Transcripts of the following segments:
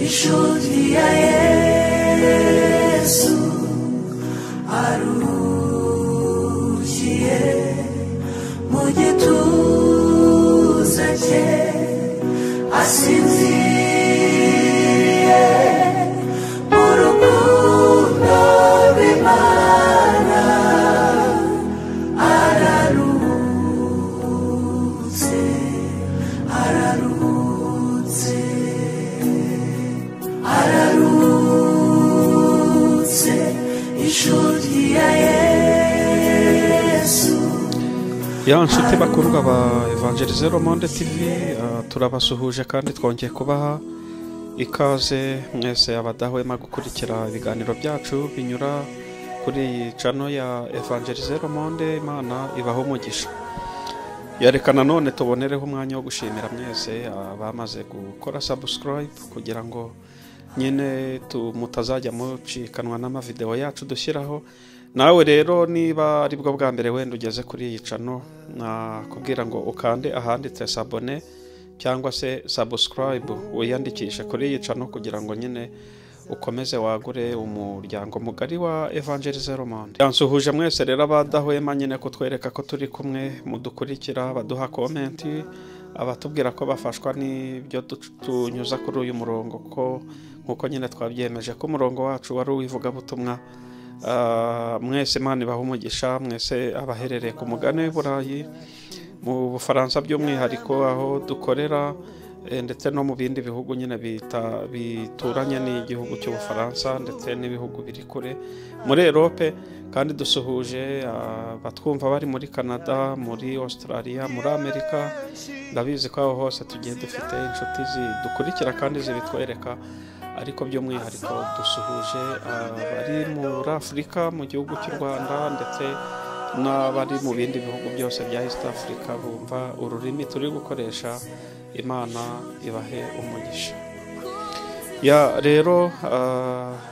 Inshuti ya Yesu arukiye mu gituza cye, asinziriye mu rukundo rw'Imana, araruhutse, araruhutse, araruhutse, inshuti ya Yesu. Ya nshuti bakundwa ba Evangelize Le Monde TV, turabasuhuje kandi twongeye kubaha ikaze mwese abadahwema gukurikira ibiganiro byacu binyura kuri iyi channel ya Evangelize Le Monde. Imana ibaho umugisha. Yareka nanone tubonereho umwanya wo gushimira mwese abamaze gukora subscribe kugira ngo nyine mutazajya mucikanwa n'amavideo yacu dushyiraho. Nawe rero niba ari bwo bwa mbere wenda ugeze kuri iyi channel, nakubwira ngo ukande ahanditse s'abonner cyangwa se subscribe, wiyandikishe kuri iyi channel kugira ngo nyine ukomeze wagure umuryango mugari wa Evangelize Le Monde. Yansuhuje mwese rero abadahwema nyine kutwereka ko turi kumwe, mudukurikira, baduha comment, abatubwira ko bafashwa n'ibyo tunyuza kuri uyu murongo, ko nkuko nyine twabyemeje ko umurongo wacu wari uw'ivugabutumwa. Mwese Imana ibahe umugisha, mwese abaherereye ku mugabane w'i Burayi, mu Bufaransa by'umwihariko aho dukorera, ndetse no mu bindi bihugu nyine bituranye n'igihugu cy'Ubufaransa ndetse n'ibihugu biri kure muri Europe. Kandi dusuhuje abatwumva bari muri Canada, muri Australia, muri Amerika. Ndabizi ko aho hose tugiye dufite inshuti zidukurikira kandi zibitwereka, ariko by'umwihariko dusuhuje abari muri Afurika, mu gihugu cy'u Rwanda, ndetse n'abari mu bindi bihugu byose bya East Africa bumva ururimi turi gukoresha. Imana ibahe umugisha. Ya rero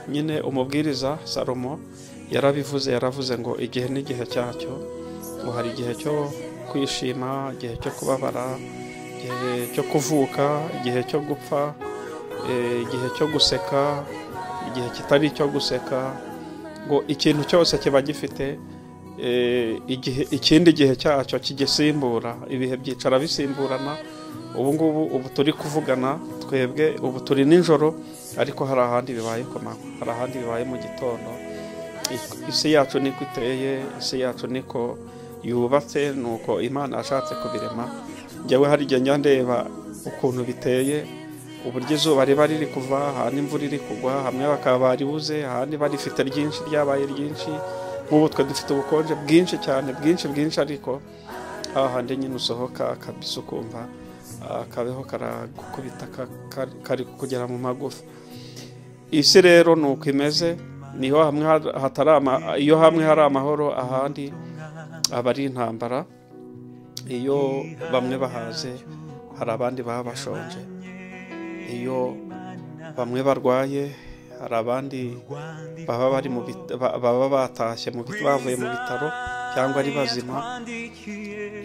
nyine umubwiriza Salomo yarabivuze, yaravuze ngo igihe n'igihe cyacyo, ngo hari igihe cyo kwishima, igihe cyo kubabara, igihe cyo kuvuka, igihe cyo gupfa, igihe cyo guseka, igihe kitari icyo guseka, ngo ikintu cyose kiba gifite igihe, ikindi gihe cyacyo kigisimbura. Ibihe byicara bisimburana. Ubu ngubu ubu turi kuvugana twebwe ubu turi nijoro, ariko hari ahandi bibaye ku manywa, hari ahandi bibaye mu gitondo. Isi yacu niko iteye, isi yacu niko yubatse, nuko Imana yashatse kubirema. Njyewe hari igihe njya ndeba ukuntu biteye, uburyo izuba riba riri kuva, ahandi imvura iri kugwa, hamwe bakaba baribuze, ahandi barifite ryinshi, ryabaye ryinshi. Nk'ubu twe dufite ubukonje bwinshi cyane, bwinshi bwinshi, ariko ahandi nyine usohoka kabisa ukumva akabeho karagukubita, kari kugera mu magufa. Isi rero nuko imeze, niho hamwe hatari iyo hamwe hari amahoro, ahandi aba ari intambara. Iyo bamwe bahaze hari abandi baba bashonje, iyo bamwe barwaye hari abandi baba bari mu baba batashye mu bavuye mu bitaro cyangwa ari bazima.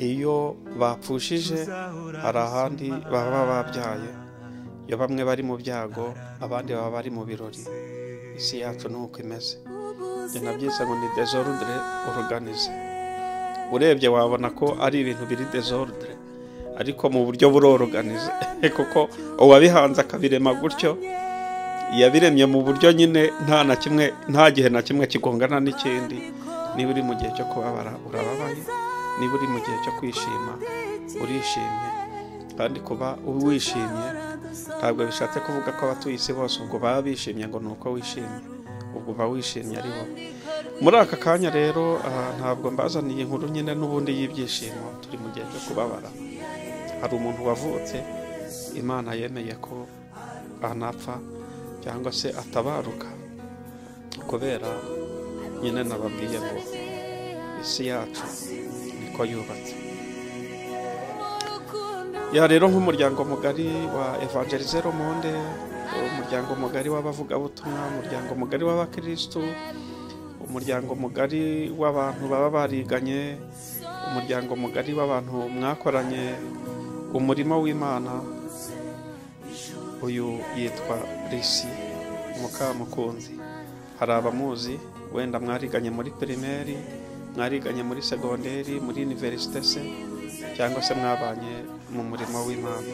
Iyo bapfushije hari ahandi baba babyaye. Iyo bamwe bari mu byago, abandi baba bari mu birori. Isi yacu nuko imeze. Njye nabyise ngo ni désordre organisé. Urebye wabona ko ari ibintu biri désordre, ariko mu buryo burorganize, kuko uwabihanze akabirema gutyo, yabiremye mu buryo nyine nta na kimwe, nta gihe na kimwe kigongana n'ikindi. Niba uri mu gihe cyo kubabara urababaye, niba uri mu gihe cyo kwishima urishimye. Kandi kuba wishimye ntabwo bishatse kuvuga ko abatuye isi bose ubwo baba bishimye ngo nuko wishimye, ubwo uba wishimye ari wowe. Muri aka kanya rero ntabwo mbazaniye inkuru nyine n'ubundi y'ibyishimo, turi mu gihe cyo kubabara. Hari umuntu wavutse Imana yemeye ko anapfa cyangwa se atabaruka, kubera nyine nababwiye ngo isi yacu niko yubatse. Ya rero nk'umuryango mugari wa Evangelize Le Monde, umuryango mugari w'abavugabutumwa, umuryango mugari w'abakristu, umuryango mugari w'abantu baba bariganye, umuryango mugari w'abantu mwakoranye umurimo w'Imana. Uyu yitwa Lucie Mukamukunzi. Hari abamuzi, wenda mwariganye muri primaire, mwariganye muri segonderi, muri université se, cyangwa se mwabanye mu murimo w'Imana.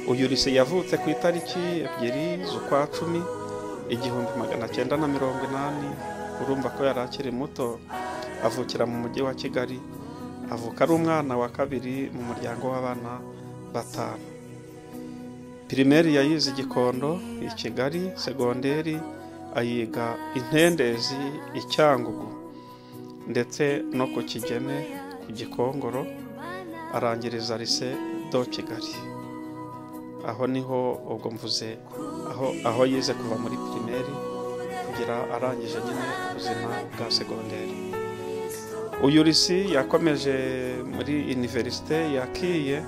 Uyu Lucie yavutse ku itariki 2 z'ukwa 10 1980. Urumva ko yari akiri muto. Avukira mu mujyi wa Kigali, avuka ari umwana wa kabiri mu muryango w'abana 5. Primaire yayize i Gikondo i Kigali, segonderi ayiga Intendezi i Cyangugu ndetse no ku Kigeme ku Gikongoro, arangiriza Lycée de Kigali. Aho niho ubwo mvuze aho yize kuva muri primaire kugira arangije nyine ubuzima bwa segonderi. Uyu Lucie yakomeje muri université yakiye,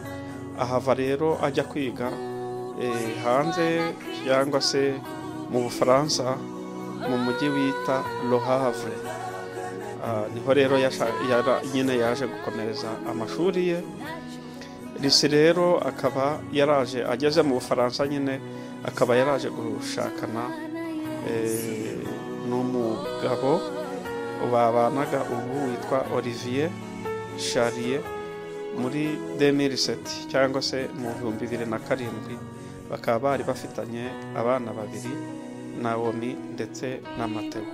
ahava rero ajya kwiga hanze cyangwa se mu Bufaransa mu mujyi wita Le Havre. Niho rero nyine yaje gukomereza amashuri ye. Lucie rero akaba yaraje ageze mu Bufaransa nyine, akaba yaraje gushakana n'umugabo babanaga ubu witwa Olivier Charrier muri 2007 cyangwa se mu 2007, bakaba bari bafitanye abana 2, Naomi ndetse na Mateo.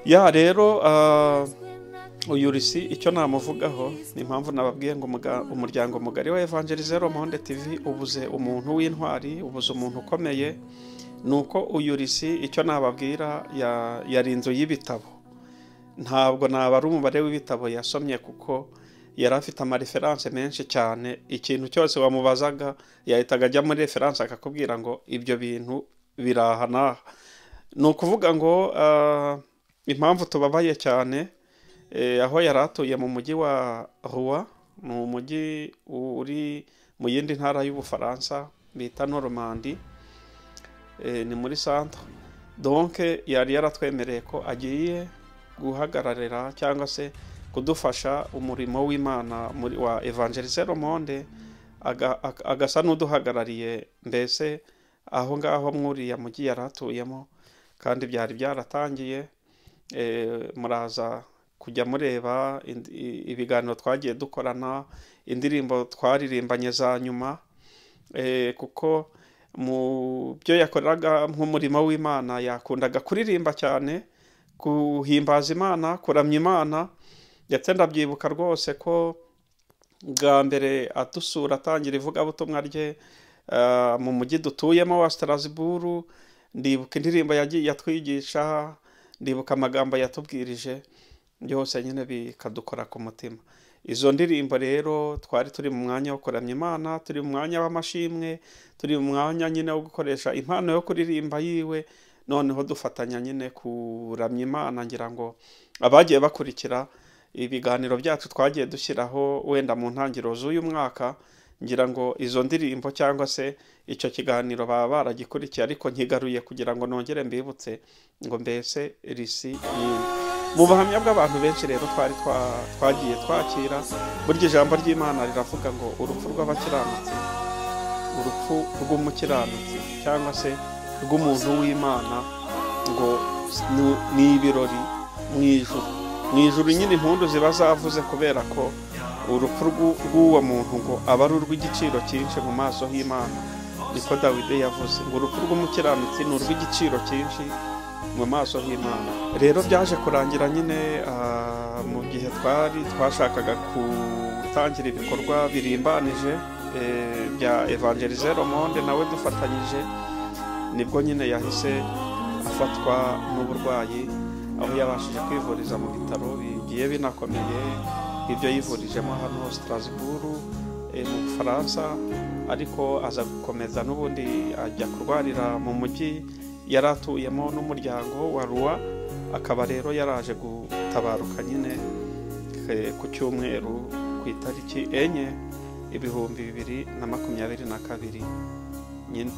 Ya rero uyu Lucie icyo namuvugaho, ni impamvu nababwiye ngo umuryango mugari wa Évangélisez le Monde TV ubuze umuntu w'intwari, ubuze umuntu ukomeye. Nuko uyu Lucie icyo nababwira, yari inzu y'ibitabo. Ntabwo nabara umubare w'ibitabo yasomye kuko yari afite amareferanse menshi cyane. Ikintu cyose wamubazaga yahitaga ajya muri referanse akakubwira ngo ibyo bintu biraha n'aha. Ni ukuvuga ngo impamvu tubabaye cyane, aho yari atuye mu mujyi wa Rouen, ni umujyi uri mu yindi ntara y'Ubufaransa bita Normandie, ni muri centre. Donc yari yaratwemereye ko agiye guhagararira cyangwa se kudufasha umurimo w'Imana muri wa Évangélisez le Monde, agasa n'uduhagarariye mbese aho ngaho mwuriya mujyi yari atuyemo. Kandi byari byaratangiye. Muraza kujya mureba ibiganiro twagiye dukorana, indirimbo twaririmbanye za nyuma, kuko mu byo yakoraga nk'umurimo w'Imana yakundaga kuririmba cyane, guhimbaza Imana, kuramya Imana. Ndetse ndabyibuka rwose ko bwa mbere adusura atangira ivugabutumwa rye mu mujyi dutuyemo wa Strasbourg, ndibuka indirimbo yagiye atwigisha, ndibuka amagambo yatubwirije, byose nyine bikadukora ku mutima. Izo ndirimbo rero twari turi mu mwanya wo kuramya Imana, turi mu mwanya w'amashimwe, turi mu mwanya nyine wo gukoresha impano yo kuririmba yiwe, noneho dufatanya nyine kuramya Imana. Ngira ngo abagiye bakurikira ibiganiro byacu twagiye dushyiraho wenda mu ntangiriro z'uyu mwaka, ngira ngo izo ndirimbo cyangwa se icyo kiganiro baba baragikurikiye, ariko nkigaruye kugira ngo nongere mbibutse ngo mbese Lucie ninde. Mu buhamya bw'abantu benshi rero twari twagiye twakira, burya ijambo ry'Imana riravuga ngo urupfu rw'abakiranutsi, urupfu rw'umukiranutsi cyangwa se rw'umuntu w'Imana ngo ni ibirori mu ijuru. Mu ijuru nyine impundu ziba zavuze, kubera ko urupfu rw'uwo muntu ngo aba ari urw'igiciro cyinshi mu maso h'Imana. Niko Dawidi yavuze ngo urupfu rw'umukiranutsi ni urw'igiciro cyinshi mu maso h'Imana. Rero byaje kurangira nyine mu gihe twari twashakaga gutangira ibikorwa birimbanije bya Évangélisez le Monde nawe dufatanyije, nibwo nyine yahise afatwa n'uburwayi, aho yabashije kwivuriza mu bitaro bigiye binakomeye, ibyo yivurijemo hano Strasbourg mu Bufaransa, ariko aza gukomeza n'ubundi ajya kurwarira mu mujyi yari atuyemo n'umuryango wa Rouen. Akaba rero yaraje gutabaruka nyine ku cyumweru ku itariki 4 2022. Nyine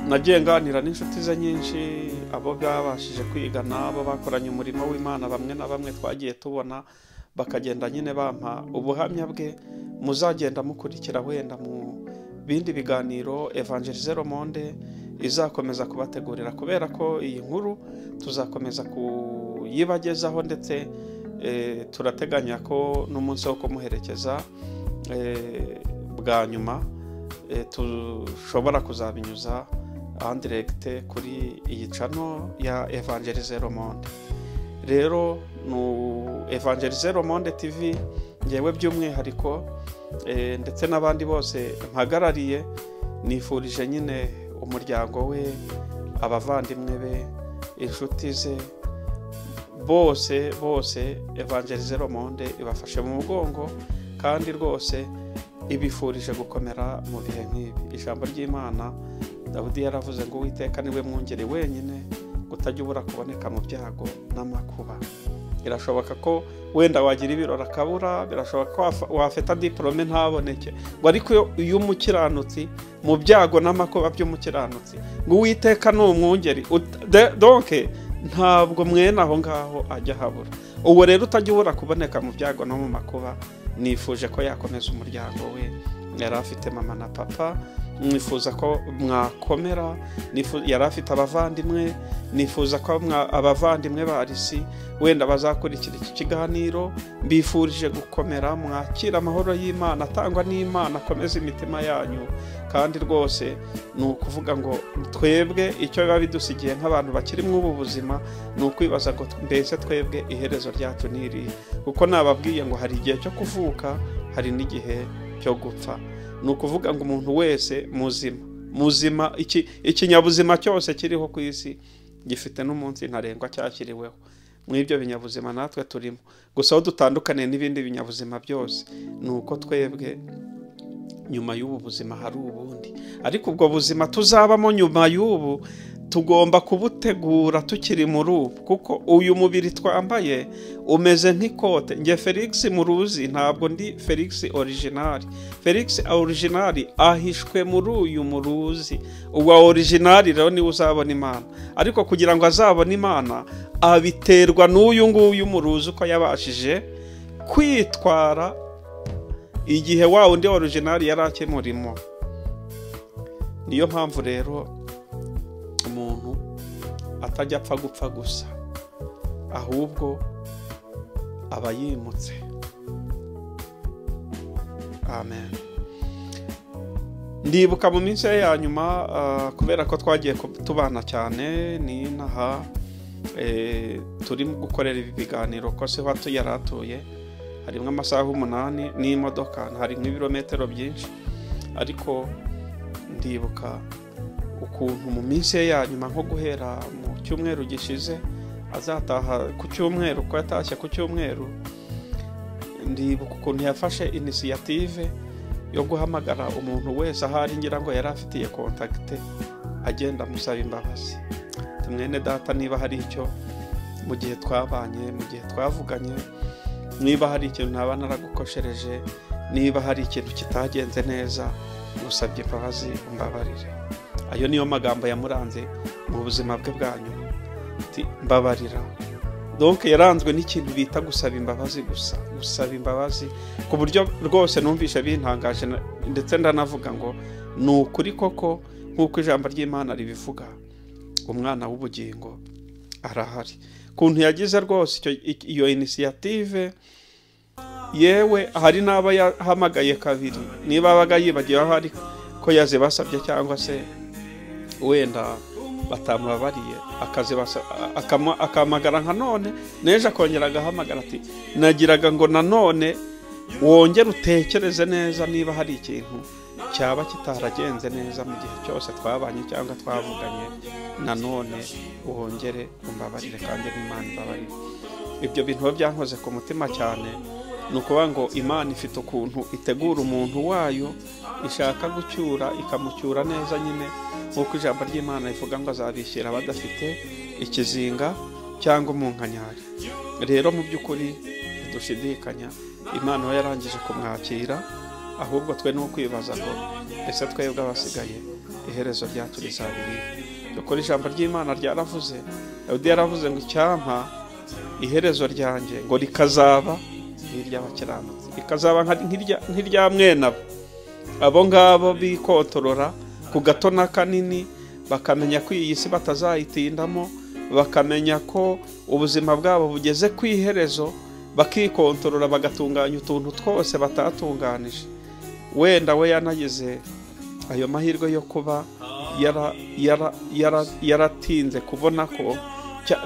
nagiye nganira n'inshuti ze nyinshi, abo babashije kwiga n'abo bakoranye umurimo w'Imana, bamwe na bamwe twagiye tubona bakagenda nyine bampa ubuhamya bwe, muzagenda mukurikira wenda mu bindi biganiro Évangéliser le Monde izakomeza kubategurira, kubera ko iyi nkuru tuzakomeza kuyibagezaho, ndetse turateganya ko n'umunsi wo kumuherekeza bwa nyuma tushobora kuzabinyuza en direct kuri iyi channel ya Évangéliser le Monde. Rero nu Évangéliser le Monde TV, ngewe by'umwihariko ndetse n'abandi bose mpagarariye, nifurije nyine umuryango we, abavandimwe be, inshuti ze bose bose, Évangéliser le Monde ibafashe mu mugongo, kandi rwose ibifurije gukomera mu bihe nk'ibi. Ijambo ry'Imana, Dawidi yaravuze ngo Uwiteka niwe mwungeri wenyine utajya ubura kuboneka mu byago n'amakuba. Birashoboka ko wenda wagira ibirori akabura, birashoboka ko wafata diplôme ntaboneke, ngo ariko iyo umukiranutsi mu byago n'amakuba by'umukiranutsi, ngo Uwiteka ni umwungeri, donc ntabwo mwene aho ngaho ajya habura. Uwo rero utajya ubura kuboneka mu byago no mu makuba, nifuje ko yakomeza umuryango we. Yari afite mama na papa, nifuza ko mwakomera. Yari afite abavandimwe, nifuza ko abavandimwe ba Alisi wenda bazakurikira iki kiganiro, mbifurije gukomera, mwakira amahoro y'Imana atangwa n'Imana, akomeza imitima yanyu. Kandi rwose ni ukuvuga ngo twebwe icyo biba bidusigiye nk'abantu bakiri muri ubu buzima ni ukwibaza ngo mbese twebwe iherezo ryacu ni irihe? Kuko nababwiye ngo hari igihe cyo kuvuka, hari n'igihe cyo gupfa. Ni ukuvuga ngo umuntu wese muzima muzima, ikinyabuzima cyose kiriho ku isi gifite n'umunsi ntarengwa cyashyiriweho. Muri ibyo binyabuzima natwe turimo, gusa aho dutandukaniye n'ibindi binyabuzima byose ni uko twebwe nyuma y'ubu buzima hari ubundi, ariko ubwo buzima tuzabamo nyuma y'ubu tugomba kubutegura tukiri muri ubu, kuko uyu mubiri twambaye umeze nk'ikote. Nge Felix muruzi, ntabwo ndi Felix original. Felix original ahishwe muri uyu muruzi. Uwa original rero niwe uzabona Imana, ariko kugira ngo azabone Imana abiterwa n'uyu nguyu muruzi, uko yabashije kwitwara igihe wa undi original yari akimurimo. Niyo mpamvu rero umuntu atajya apfa gupfa gusa, ahubwo aba yimutse. Amen. Ndibuka mu minsi ye ya nyuma, kubera ko twagiye tubana cyane, ni inaha turimo gukorera ibi biganiro, ko se wato yari atuye harimo amasaha 8 n'imodoka, hari nk'ibirometero byinshi. Ariko ndibuka ukuntu mu minsi ye ya nyuma, nko guhera mu cyumweru gishize azataha ku cyumweru, ko yatashye ku cyumweru, ndibuka ukuntu yafashe initiative yo guhamagara umuntu wese ahari ngira ngo yari afitiye contact, agenda amusaba imbabazi. Mwene data, niba hari icyo mu gihe twabanye, mu gihe twavuganye, niba hari ikintu ntaba naragukoshereje, niba hari ikintu kitagenze neza, ngusabye imbabazi, umbabarire. Ayo niyo magambo yamuranze mu buzima bwe bwa nyuma, ati mbabarira. Donc yaranzwe n'ikintu bita gusaba imbabazi gusa, gusaba imbabazi, ku buryo rwose numvishe bintangaje, ndetse ndanavuga ngo ni ukuri koko nk'uko ijambo ry'Imana ribivuga, umwana w'ubugingo arahari. Kuntu yagize rwose iyo initiative, yewe hari n'abo yahamagaye kabiri, niba abaga yibagiwe aho ari ko yazibasabye cyangwa se wenda batamubabariye, akahamagara nka none n'ejo akongera agahamagara ati nagiraga ngo nanone wongere utekereze neza niba hari ikintu cyaba kitaragenze neza mu gihe cyose twabanye cyangwa twavuganye, nanone wongere umbabarire kandi n'Imana imbabarire. Ibyo bintu biba byankoze ku mutima cyane. Ni ukuvuga ngo Imana ifite ukuntu itegura umuntu wayo ishaka gucyura, ikamucyura neza nyine, nk'uko ijambo ry'Imana rivuga ngo azabishyira abadafite ikizinga cyangwa umunkanyari. Rero mu by'ukuri ntidushidikanya, Imana we yarangije kumwakira, ahubwo twe ni ukwibaza ngo ese twebwe abasigaye iherezo ryacu rizaba irihe? Dukora ijambo ry'Imana ryaravuze, Dawidi yaravuze ngo icyampa iherezo ryanjye ngo rikazaba nk'iry'abakiranutsi, rikazaba nk'irya mwenabo. Abo ngabo bikontorora ku gato na kanini, bakamenya ko iyi si batazayitindamo, bakamenya ko ubuzima bwabo bugeze ku iherezo, bakikontorora bagatunganya utuntu twose batatunganije. Wenda we yanagize ayo mahirwe yo kuba yaratinze kubona ko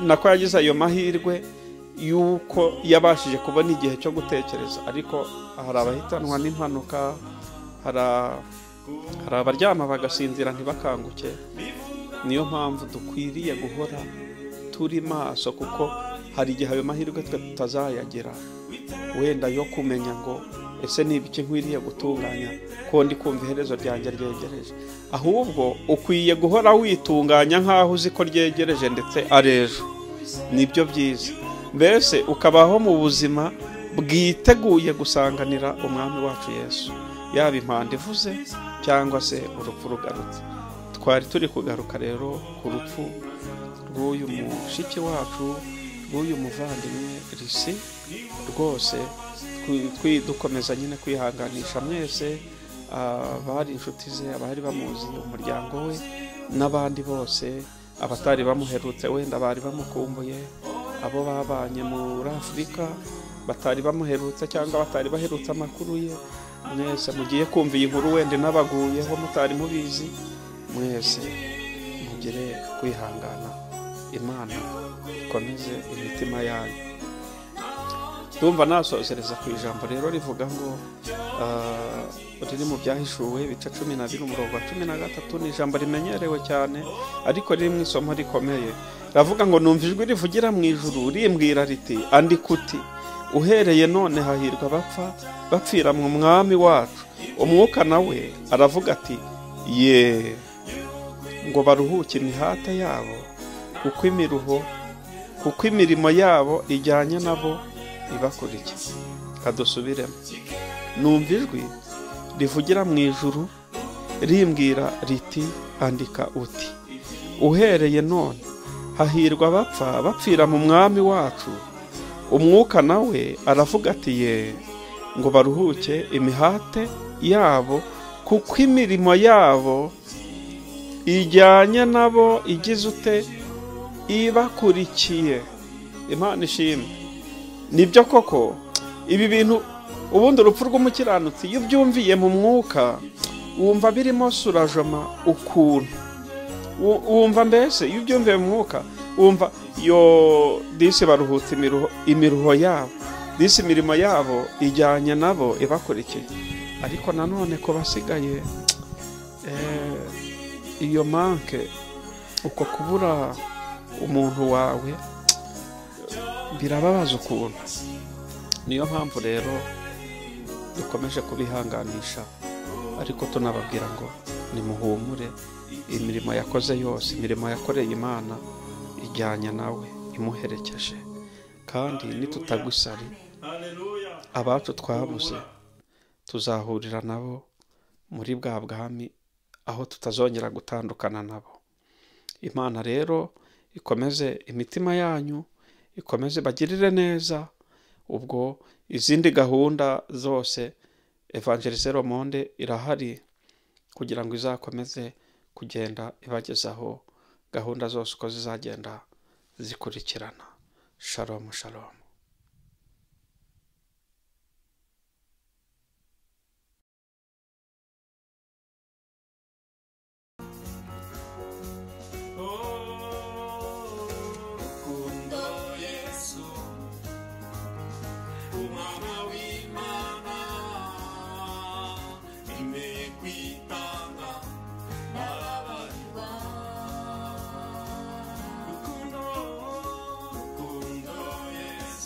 nako yagize ayo mahirwe yuko yabashije kubona igihe cyo gutekereza. Ariko hari abahitanwa n'impanuka, hari abaryama bagasinzira ntibakanguke. Niyo mpamvu dukwiriye guhora turi maso, kuko hari igihe ayo mahirwe twe tutazayagira, wenda yo kumenya ngo ese ni ibiki nkwiriye gutunganya ko ndi kumva iherezo ryanjye ryegereje. Ahubwo ukwiye guhora witunganya nk'aho uzi ko ryegereje ndetse ari ejo. Nibyo byiza, mbese ukabaho mu buzima bwiteguye gusanganira umwami wacu Yesu, yaba impanda ivuze cyangwa se urupfu rugarutse. Twari turi kugaruka rero ku rupfu rw'uyu mushiki wacu, rw'uyu muvandimwe Risi. Rwose dukomeza nyine kwihanganisha mwese abari inshuti ze, abari bamuzi, umuryango we n'abandi bose, abatari bamuherutse wenda bari bamukumbuye, abo babanye muri Afurika batari bamuherutse cyangwa batari baherutse amakuru ye. Mwese mugiye kumva iyi nkuru wenda inabaguyeho mutari mubizi, mwese mugire kwihangana, Imana ikomeze imitima yanyu. Ndumva nasozereza ku ijambo rero rivuga ngo riri mu Byahishuwe ibice 12 umurongo wa 13. Ni ijambo rimenyerewe cyane ariko riri mu isomo rikomeye. Ravuga ngo numva ijwi rivugira mu ijuru rimbwira riti andika uti uhereye none hahirwa abapfa bapfira mu mwami wacu. Umwuka nawe aravuga ati ye, ngo baruhuke imihate yabo, kuko imirimo yabo ijyanye nabo ibakurikiye. Kadusubiremo. Numva ijwi rivugira mu ijuru rimbwira riti andika uti uhereye none hahirwa abapfa bapfira mu mwami wacu. Umwuka nawe aravuga ati ye, ngo baruhuke imihate yabo, kuko imirimo yabo ijyanye nabo igize ute ibakurikiye. Imana ishimwe. Nibyo koko ibi bintu, ubundi urupfu rw'umukiranutsi iyo ubyumviye mu mwuka wumva birimo surajoma ukuntu, wumva mbese iyo ubyumviye mu mwuka wumva yo disi baruhutse imiruho yabo, disi imirimo yabo ijyanye nabo ibakurikiye. Ariko nanone ko basigaye iyo manke, uko kubura umuntu wawe birababaza ukuntu. Niyo mpamvu rero dukomeje kubihanganisha, ariko tunababwira ngo nimuhumure, imirimo yakoze yose, imirimo yakoreye Imana ijyanye nawe imuherekeje. Kandi nitutagusari abacu twabuze tuzahurira nabo muri bwa bwami aho tutazongera gutandukana nabo. Imana rero ikomeze imitima yanyu, ikomeze bagirire neza. Ubwo izindi gahunda zose Evangelise Monde irahari kugira ngo izakomeze kugenda ibagezaho gahunda zose uko zizagenda zikurikirana. Shalom, shalom. Rukundo, Rukundo, yes.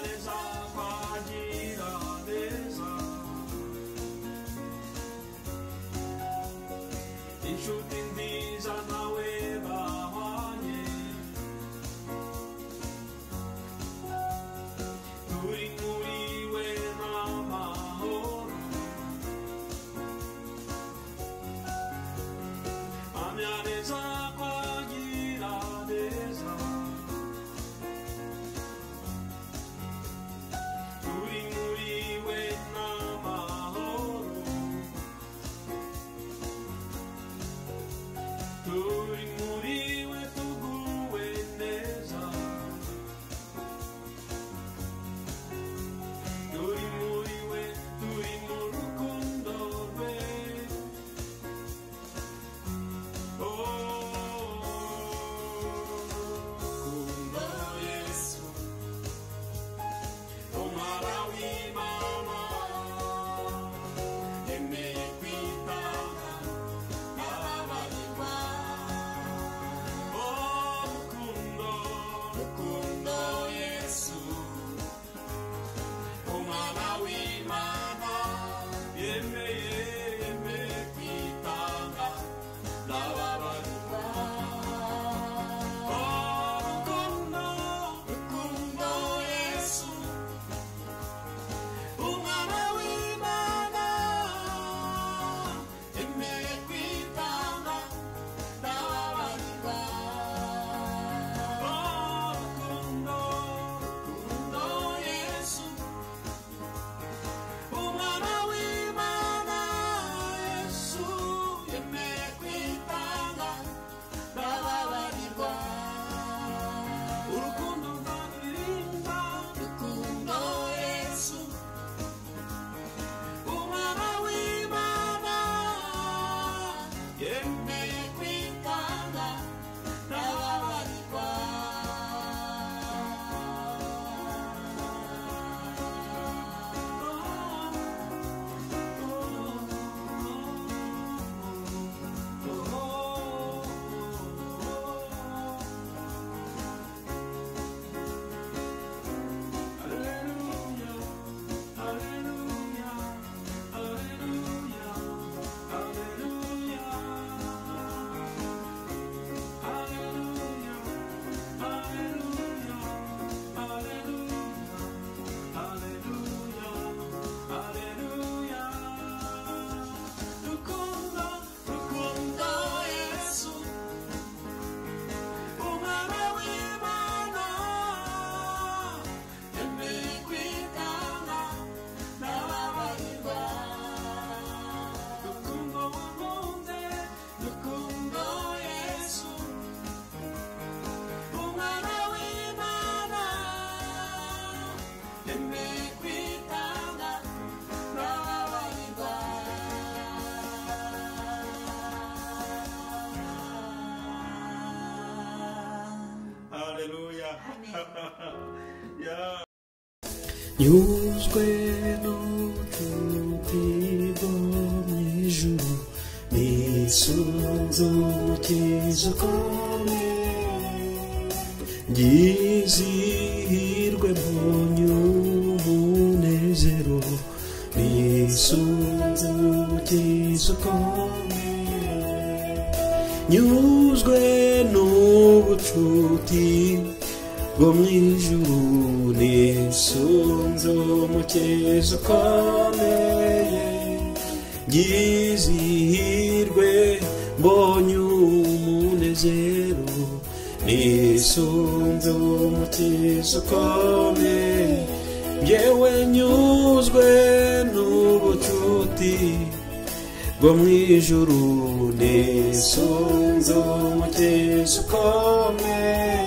neza kwagira neza inshuti nziza nawe bahwanye turi muri we n'amahoro mpamya neza kwagira neza turi muri we n'amahoro turi muri we tuguwe neza turi muri we turi mu rukundo rwe oh rukundo Yesu umwana w'Imana yemeye kwitanga n'ababarirwa oh rukundo rukundo Yesu umwana w'Imana yemeye yemeye kwitanga n'ababarirwa oh rukundo rukundo Yesu umwana w'Imana yemeye kwitanga n'ababarirwa oh rukundo rukundo Yesu umwana w'Imana Yesu yemeye kwitanga n'ababarirwa urukundo rwaririmba rukundo Yesu umwana w'Imana yemeye kwitanga n'ababarirwa Hallelujah, hallelujah, hallelujah, hallelujah, hallelujah, hallelujah, hallelujah, hallelujah, hallelujah. Rukundo, rukundo Yesu, umwana w'Imana, yemeye kwitanga n'ababarirwa. Rukundo wankunze, rukundo Yesu, umwana w'Imana, yemeye kwitanga n'ababarirwa. Hallelujah. Yeah. Nyuzwe n'ubucuti bwo mu ijuru nisunze umukiza ukomeye ngizihirwe mbonye umunezero nisunze umukiza ukomeye nyuzwe n'ubucuti bwo mu ijuru nisunze umukiza ukomeye ngizihirwe mbonye umunezero nisunze umukiza ukomeye yewe nyuzwe n'ubucuti bwo mu ijuru nisunze umukiza ukomeye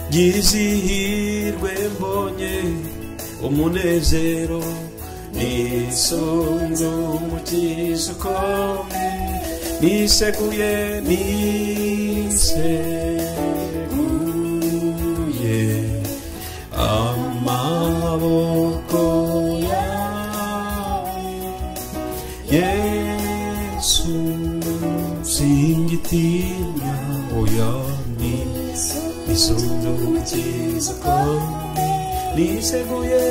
ngizihirwe mbonye umunezero nisunze umukiza ukomeye niseguye niseguye amaboko yawe Yesu singitinya oya ni Nisunze umukiza ukomeye, niseguye,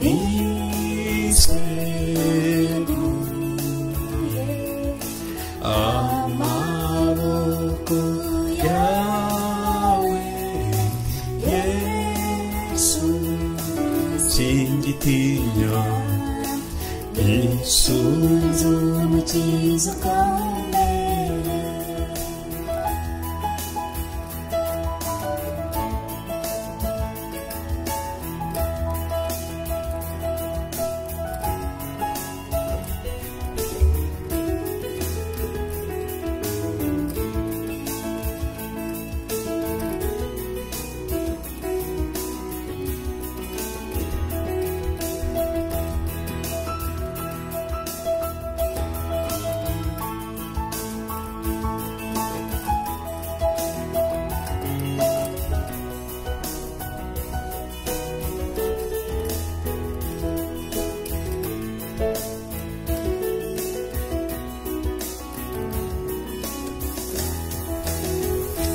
niseguye amaboko yawe Yesu, singitinya. Nisunze umukiza ukomeye.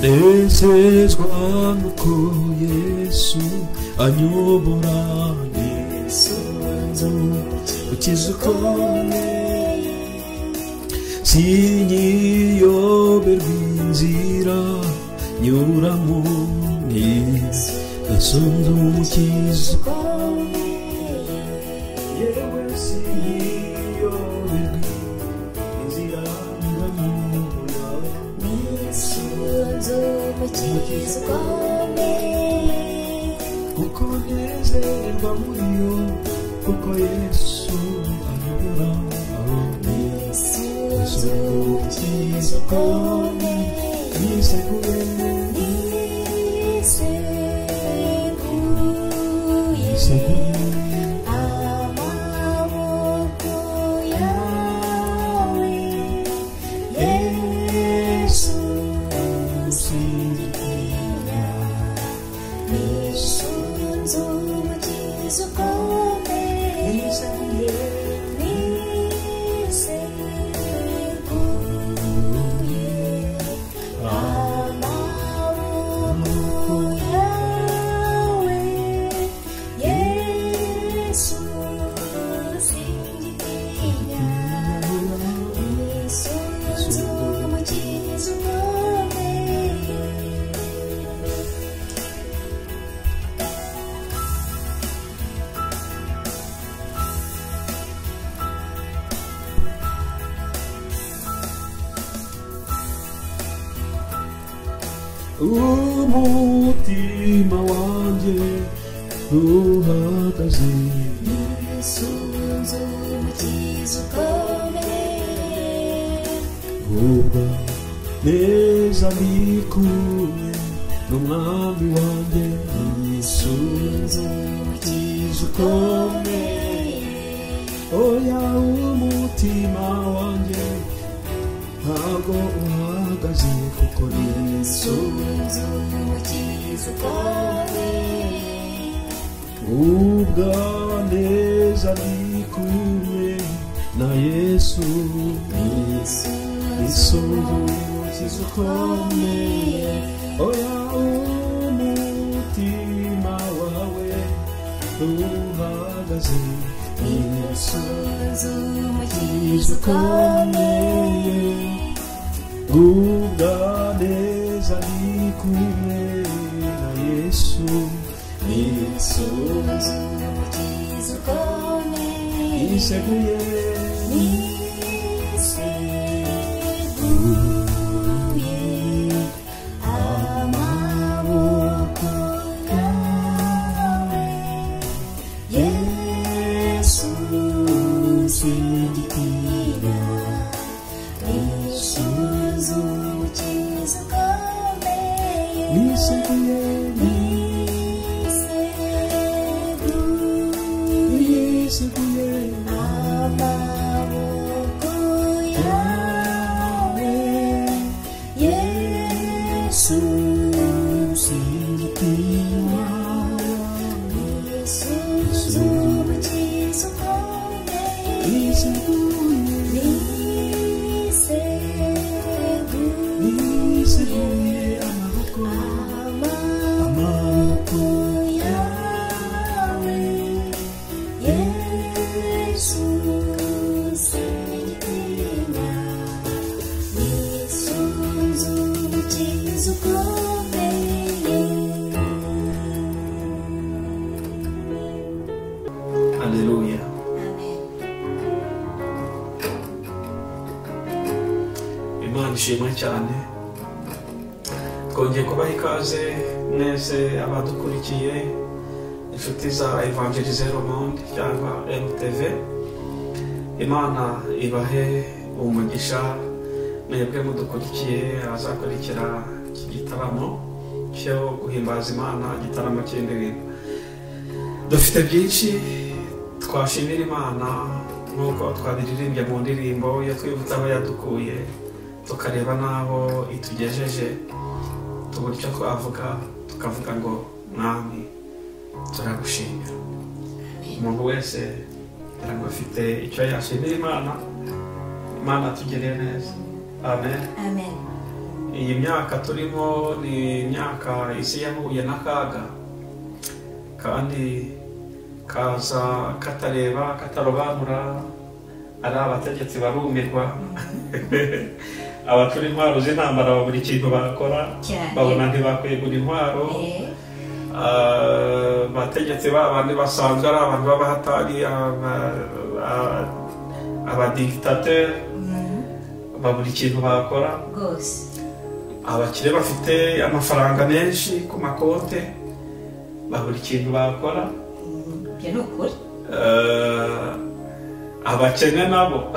Nezezwa nuko Yesu anyobora, nisunze umukiza ukomeye, sinyiyoberwa inzira nyuramo, nisunze umukiza ukomeye, yewe sinyiyoberwa inzira nyuramo, Nisunze umukiza ukomeye, kuko nezerwa muri yo, kuko Yesu anyobora, nisunze umukiza ukomeye, niseguye, niseguye niseguye amaboko yawe Yesu, singitinya. Nisunze umukiza ukomeye, niseguye, niseguye amaboko yawe Yesu, singitinya. Nisunze umukiza ukomeye. Umutima wanjye uhagaze, Nisunze umukiza ukomeye, ubwa neza ndi kumwe n'umwami wanjye, nisunze umukiza ukomeye, oya umutima wanjye ntabwo uhagaze, kuko nisunze nisunze umukiza ukomeye, ubwa neza ndi kumwe na Yesu, nisunze umukiza ukomeye, oya umutima wawe uhagaze, nisunze umukiza ukomeye, ubwa neza ndi kumwe na Yesu, nisunze umukiza ukomeye, niseguye, niseguye amaboko yawe Yesu, singitinya. Nisunze umukiza ukomeye, niseguye, niseguye niseguye amaboko yawe Yesu, singitinya. Nisunze umukiza ukomeye, niseguye, niseguye niseguye amaboko amaboko cyane. Twongeye kubaha ikaze mwese abadukurikiye, inshuti za Évangéliser le Monde cyangwa MTV. Imana ibahe umugisha mwebwe mudukurikiye, abazakurikira iki gitaramo cyo guhimbaza Imana, igitaramo cy'indirimbo. Dufite byinshi twashimira Imana nk'uko twabiririmbye mu ndirimbo, iyo twibutse aho yadukuye tukareba n'aho itugejeje, tubura icyo twavuga, tukavuga ngo Mwami turagushimira. Umuntu wese kugira ngo afite icyo yashimira Imana, Imana tugiriye neza. Amen. Amen. Iyi myaka turimo ni imyaka isi yahuye n'akaga, kandi kaza katareba katarobanura, ari abategetsi barumirwa, abacura intwaro z'intambara babura ikintu bakora, babona ntibakwegura intwaro. Abategetsi babandi basanzwe ari abantu b'abahatari, abadikitateri, babura ikintu bakora. Abakire bafite amafaranga menshi ku makote babura ikintu bakora. Abakene nabo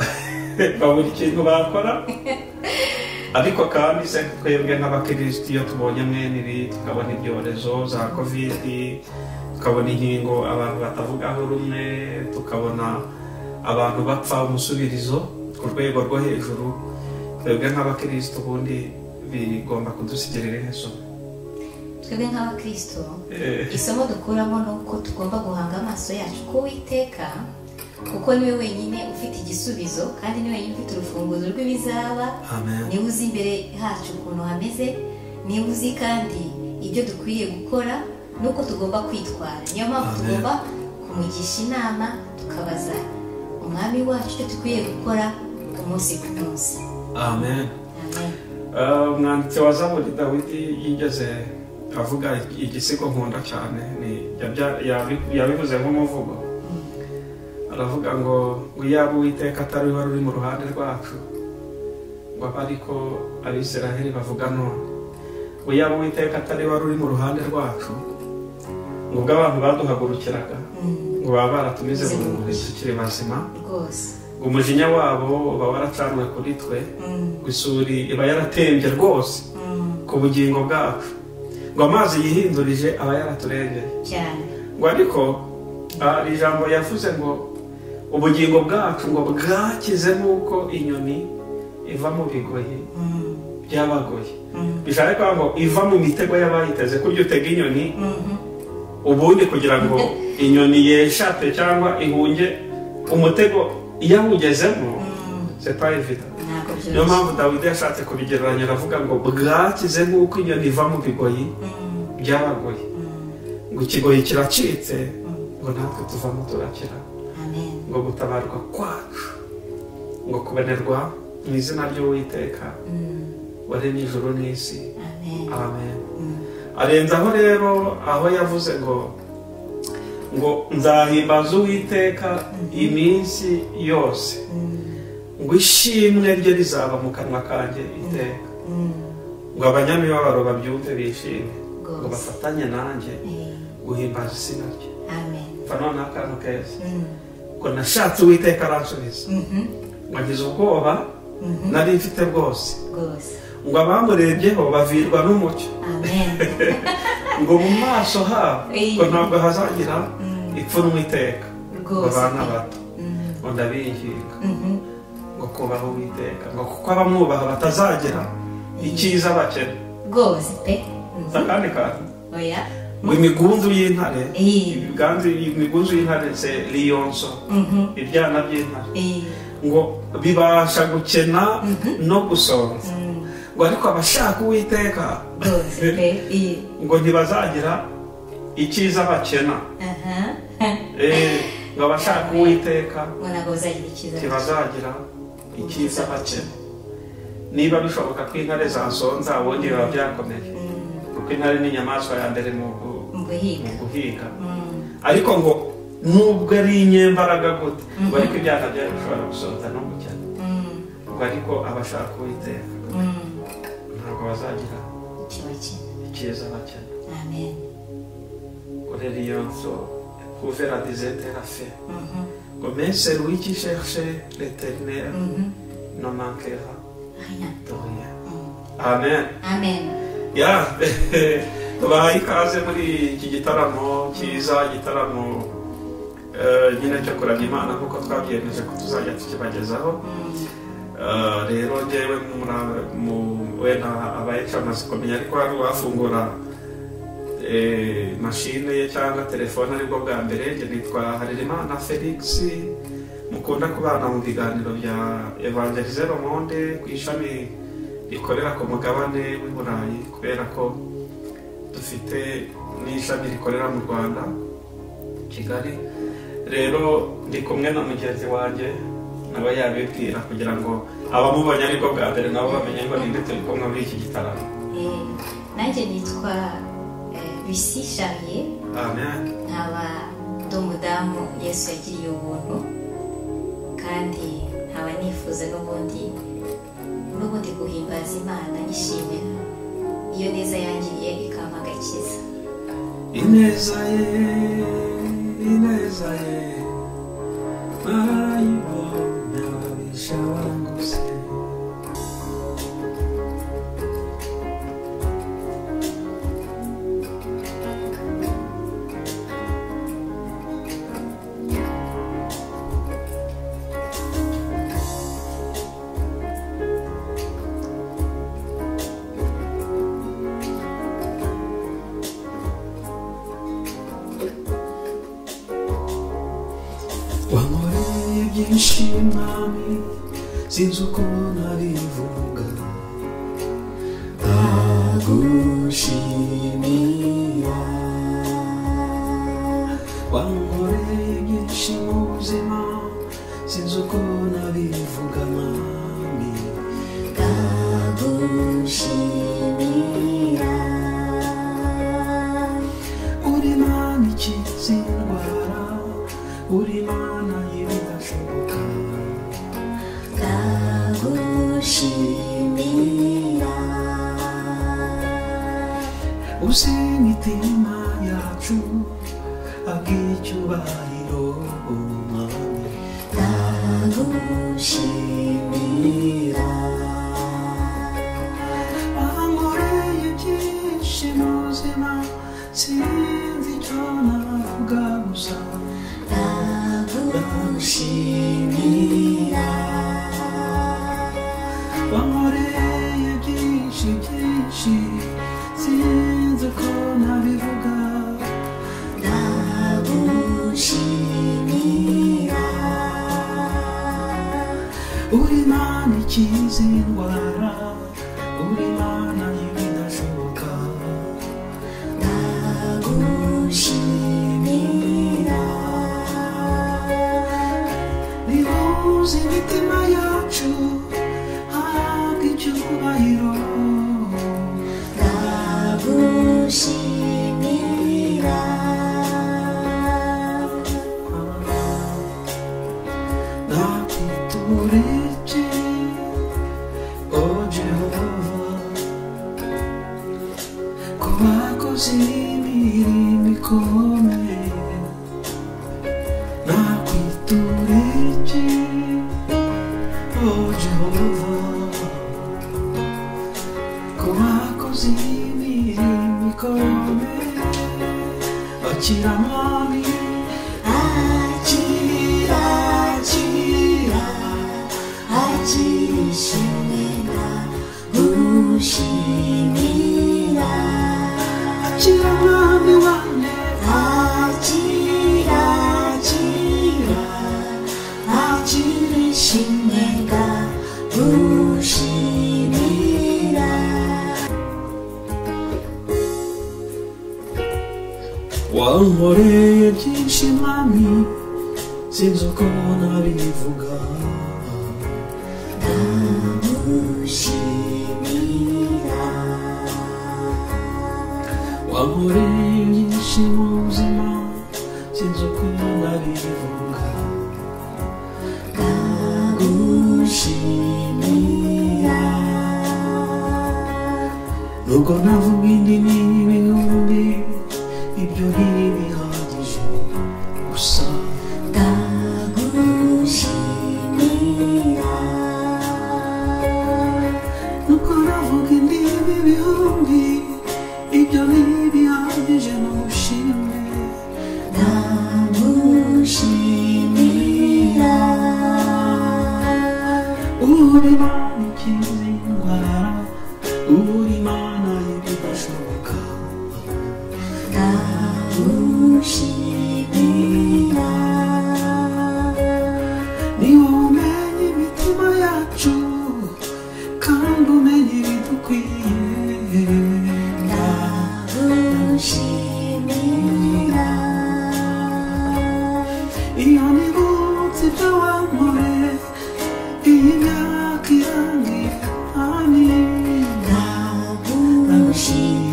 babura ikintu bakora. Ariko kandi se twebwe nk'abakristo iyo tubonye mwene ibi, tukabona ibyorezo za Covid, tukabona inkingo abantu batavugaho rumwe, tukabona abantu bapfa umusubirizo ku rwego rwo hejuru, twebwe nk'abakristo ubundi bigomba kudusigira irihe somo? Twebwe nk'abakristo isomo dukuramo ni uko tugomba guhanga amaso yacu ku Uwiteka, kuko niwe wenyine ufite igisubizo, kandi niwe wenyine ufite urufunguzo rw'ibizaba. Niwe uzi imbere hacu ukuntu hameze, niwe uzi kandi ibyo dukwiye gukora n'uko tugomba kwitwara. Niyo mpamvu tugomba kumugisha inama, tukabaza Umwami wacu icyo dukwiye gukora umunsi ku munsi. Amen. Umwanditsi wa Zaburi Dawidi yigeze avuga igisigo nkunda cyane, yabivuze nk'umuvugo. Aravuga ngo iyaba Uwiteka atari we wari uri mu ruhande rwacu, ngo abe ariko Abisiraheli bavuga none, ngo iyaba Uwiteka atari we wari uri mu ruhande rwacu, ngo ubwo abantu baduhagurukiraga ngo baba baratumize mu mubiri tukiri bazima, ngo umujinya wabo uba waracanwe kuri twe, ngo isuri iba yaratembye rwose ku bugingo bwacu, ngo amazi yihindurije aba yaraturengeye. Ngo ariko hari ijambo yavuze ngo ubugingo bwacu ngo bwakize nk'uko inyoni iva mu bigoyi by'abagoyi. Bishaka kuvuga ngo iva mu mitego y'abayiteze. Kurya utega inyoni ubundi kugira ngo inyoni yeshate cyangwa ihunge umutego iyo awugezemo, c'est pas évident. Niyo mpamvu Dawidi yashatse kubigereranya, aravuga ngo bwakize nk'uko inyoni iva mu bigoyi by'abagoyi, ngo ikigoyi kiracitse, ngo natwe tuvamo turakira, ngo gutabarwa kwacu ngo kubonerwa mu izina ry'Uwiteka waremye ijuru n'isi. Amen. Arenzaho rero aho yavuze ngo nzahimbaza Uwiteka iminsi yose, ngo ishimwe rye rizaba mu kanwa kanjye iteka, ngo abanyamibabaro babyumve bishime, ngo bafatanye nanjye guhimbaza izina rye. Noneho akantu keza, ngo nashatse Uwiteka aransubiza, ngo agize ubwoba nari mfite bwose, ngo abamurebyeho bavirwa n'umucyo, ngo mu maso habo ngo ntabwo hazagira ipfunwe iteka, ngo bana bato ngo ndabinginga ngo kubaha Uwiteka, ngo kuko abamwubaha batazagira icyiza bakena. Akandi kantu, ngo imigunzu y'intare, imigunzu y'intare se liyonso, ibyana by'intare, ngo bibasha gukena no gusonza, ngo ariko abashaka Uwiteka ngo ntibazagira icyiza bakena. Ngo abashaka Uwiteka ntibazagira icyiza bakena. Niba bishoboka ko intare zasonza, ubundi biba byakomeye, kuko intare ni inyamaswa ya mbere mu guhiga. Ariko ngo nubwo ari inyembaraga gute, ngo ariko ibyaha byayo bishobora gusonza no gukena, ngo ariko abashaka Uwiteka bazagira icyo bakena, icyiza bakena. Amen. Aurélien trouver la disette la faim. Mais celui qui cherche l'Éternel ne manquera rien. De rien. Amen. Amen. Ya, tubahaye ikaze muri iki gitaramo cyiza, igitaramo nyine cyo kuramya Imana nk'uko twabyiyemeje ko tuzajya tukibagezaho. Rero njyewe wenda abayica amatsiko menya, ariko hari uwafungura mashine ye cyangwa telefone aribwo bwa mbere. Njye nitwa Harerimana Felix, mukunda kubana mu biganiro bya Evangelize Le Monde ku ishami rikorera ku mugabane w'i Burayi, kubera ko dufite n'ishami rikorera mu Rwanda, Kigali. Rero ndi kumwe na mugenzi wanjye, nawe yabibwira kugira ngo abamubonye aribwo bwa mbere nabo bamenye ngo ninde turi kumwe muri iki gitaramo. Nanjye nitwa Lucie Charrier. Amen. Nkaba ndi umudamu Yesu yagiriye ubuntu, kandi nkaba nifuza n'ubundi guhimbaza Imana nyishimira iyo neza yangiriye ikampa agakiza. Ineza ye, ineza ye, narayibonye ababisha bangose. Wankoreye byinshi mwami, sinzi uko nabivuga, ndagushimira. Wankoreye byinshi mu buzima, sinzi uko nabivuga mwami, ndagushimira. Uri Imana ikiza indwara, uri Imana y'ibidashoboka, ndagushimira. Uzi imitima yacu, abw'icyubahiro umwami, ndagushimira. Wankoreye byinshi mu buzima, sinzi icyo navuga gusa, ndagushimira. Wankoreye byinshi byinshi, sinzi uko nabivuga, ndagushimira. Uri Imana ikiza indwara, uri Imana y'ibidashoboka, ndagushimira. Nibuze imitima yacu, habwa icyubahiro, ndagushimira. Nakwitura iki, o Jehova, ko wakoze imirimo ikomeye. Nakwitura iki, o Jehova, ko wakoze imirimo ikomeye. Akira mwami, akira, akira, akira ishimwe, ndagushimira. Akira mwami wanjye, akira, akira, akira ishimwe, ndagushimira. Wankoreye byinshi mwami, sinzi uko nabivuga, ndagushimira. Wankoreye byinshi mu buzima, sinzi uko nabivuga, ndagushimira. Nubwo navuga indimi ibihumbi, ibyo ntibihagije gusa Ndagushimira. Nubwo navuga indimi ibihumbi, ibyo ntibihagije n'ubushimwe. Ndagushimira. Uri Imana ikiza indwara, uri Imana y'ibidashoboka. Ndagushimira. Ni wowe umenya imitima yacu, kandi umenya ibidukwiye. Ndagushimira. Iyo nibutse ibyo wankoreye, iyi myaka irangiye ani.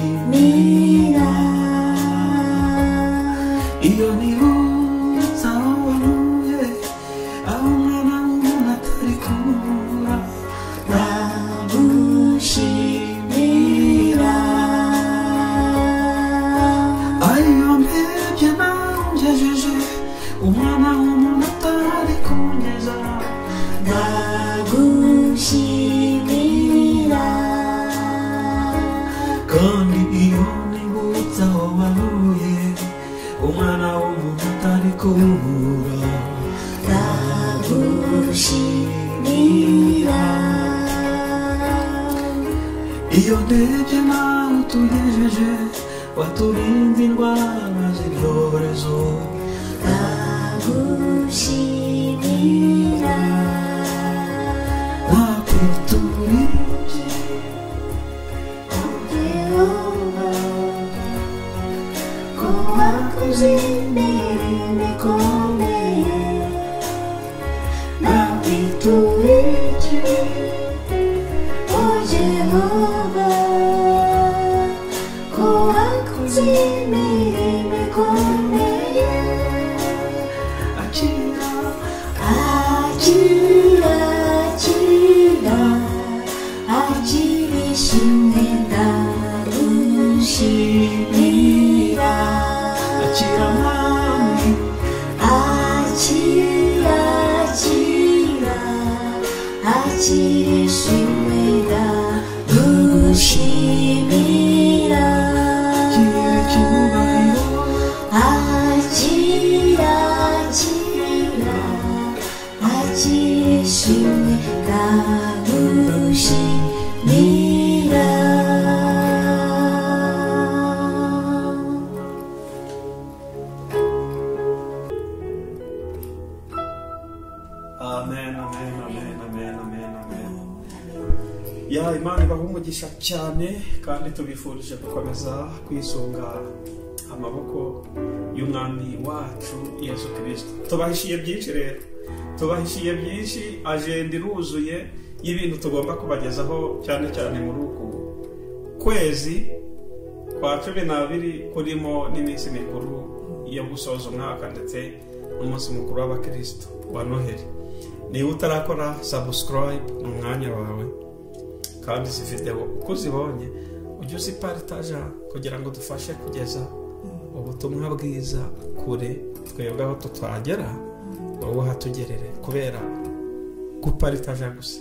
Ndagushimira. Iyo nibutse aho wankuye, aho umwana w'umuntu atari kubura. Ndagushimira. Ayo ndebye nawe ungejeje, umwana w'umuntu atari kungeza. Ndagushimira. Kandi iyo nibutse aho wahuye, umwana w'umuntu atari kubura. Ndagushimira. Iyo ndebye nawe utugejeje, waturinze indwara z'ibyorezo. Ndagushimira. Nakwitura iki? Yehova, ko wakoze imirimo ikomeye. Nakwitura iki? O Jehova, ko wakoze imirimo ikomeye. Akira, Akira, akira, akira ishimwe ndagushimira. Akira mwami. Akira, akira, akira ishimwe ndagushimira. Akira icyubahiro. Akira, akira, akira ishimwe ndagushimira. Amen, amen, amen, amen, amen, amen. Ya Imana ibaha umugisha cyane, kandi tubifurije gukomeza kwisunga amaboko y'umwami wacu Yesu Kristo. Tubahishiye byinshi rero, tubahishiye byinshi, agenda iruzuye y'ibintu tugomba kubagezaho, cyane cyane muri uku kwezi kwa 12 kurimo n'iminsi mikuru yo gusoza umwaka ndetse n'umunsi mukuru w'abakristo wa Noheli. Niba utarakora subscribe, ni umwanya wawe, kandi izi video uko uzibonye ujye uziparitaja kugira ngo dufashe kugeza ubutumwa bwiza kure, twebwe aho tutagera wowe uhatugerere kubera guparitaja gusa.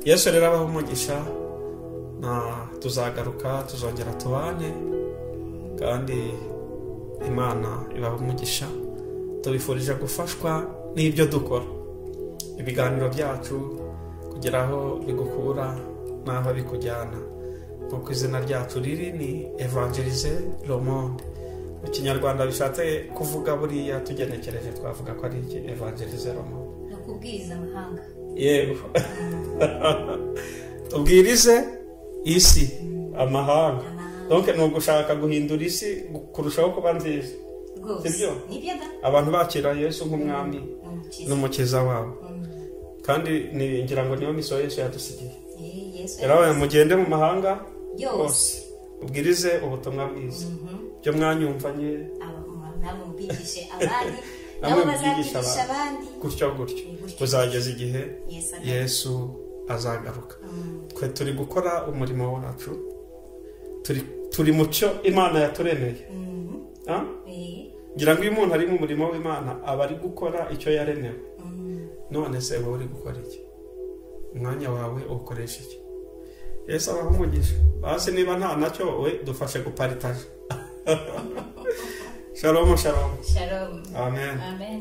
Yesu rero abahe umugisha, na tuzagaruka tuzongera tubane, kandi Imana ibahe umugisha. Tubifurije gufashwa n'ibyo dukora, ibiganiro byacu kugira aho bigukura n'aho bikujyana. Nk'uko izina ryacu riri ni Evangelize Le Monde. Mu Kinyarwanda bishatse kuvuga buriya tugenekereje twavuga ko ari iki? Evangelize Le Monde. Ni ukubwiriza amahanga. Yego. Tubwirize isi, amahanga. Donc ni ugushaka guhindura isi kurushaho kuba nziza. Rwose. Sibyo? Nibyo da. Abantu bakira Yesu nk'umwami n'umukiza wabo. Kandi ngira ngo niyo misiyo Yesu yadusigiye. Yesu. Yarabaye mugende mu mahanga Yose. hose, ubwirize ubutumwa bwiza. Byo mwanyumvanye, Namwe mubigishe abandi, Namwe nabo mubigishe bazabigisha abandi. Gutyo gutyo Gutyo. kuzageza igihe Yesu agaruka. Yesu azagaruka. Twe turi gukora umurimo wacu, Turi mu cyo Imana yaturemeye. Ngira ngo iyo umuntu ari mu murimo w'Imana aba ari gukora icyo yaremewe. None se wowe uri gukora iki? Umwanya wawe ukoresha iki? Yesu abaha umugisha. Basi niba nta nacyo, we dufashe guparitaje. Shalom, shalom. Shalom. Amen. Amen.